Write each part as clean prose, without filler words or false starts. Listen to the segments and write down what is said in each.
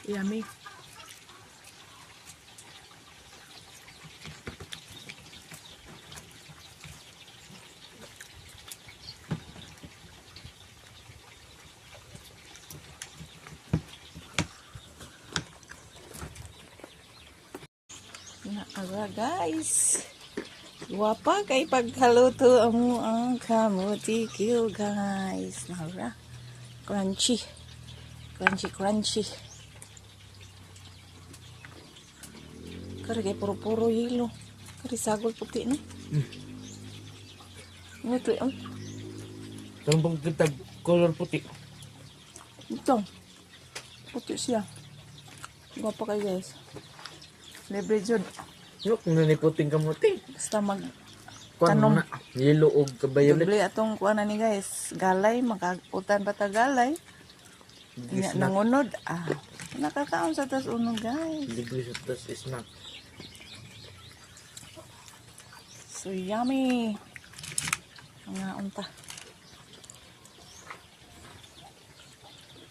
Yummy. Naara, guys. Wapa kay pagkaluto ang kamuti Q, guys. Naara. Crunchy. Crunchy, crunchy. Kari kay puro-puro yelo. Kari sagol puti no. Ito, ang Karon pang kitag color puti. Ito. Puti siya. Gwapa kayo, guys. Libre jud. Look, na ni puting kamuti. Basta mag Kuan Tanom. na. Yellow og violet. Doble atong kuan na ni, guys. Galay, makagutan pa ta galay. Nya Snack. nangunod. Ah, nakakaon sa tas uno, guys. Libre sa tas snack. So yummy. Mga unta.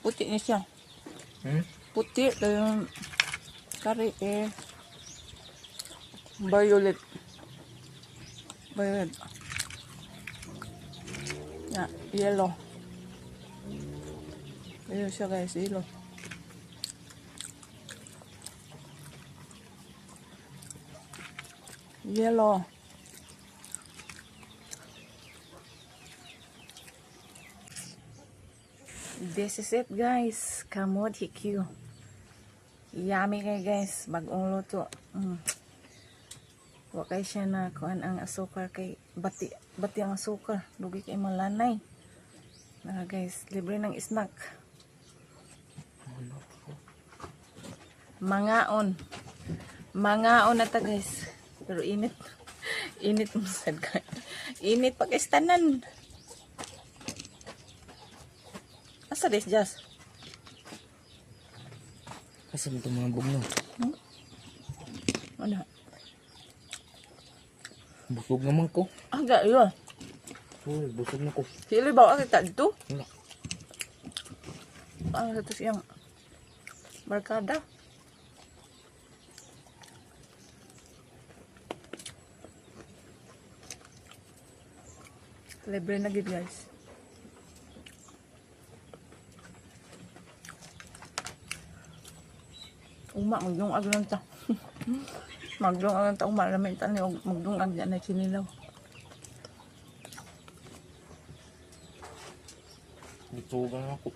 Puti ni siya. Puti kay kari eh violet. Violet. Ya, yellow. Yellow siya, guys, yellow. Yellow. This is it, guys. Kamote Q. Yummy kay, guys. Bagong luto. Wa kay siya na kuan ang asukar kay bati bati ang asukar. Dugi kay malanay. Na guys, libre ng snack. Mangaon. Mangaon na ta, guys. Pero init. Init mo sad kay. Init pag istanan. Asa des jas? Asa man itong mga bugno? Ano? Busog naman ko. Aga, yun. Uy, busog na ko. Sili ba kita dito? Wala. Ano sa to siyang barkada? Libre na gid, guys. Uma, magdungag lang ta. Magdungag lang ta. Uma, lamin ta ni og magdungag na kinilaw. Gitugan ako.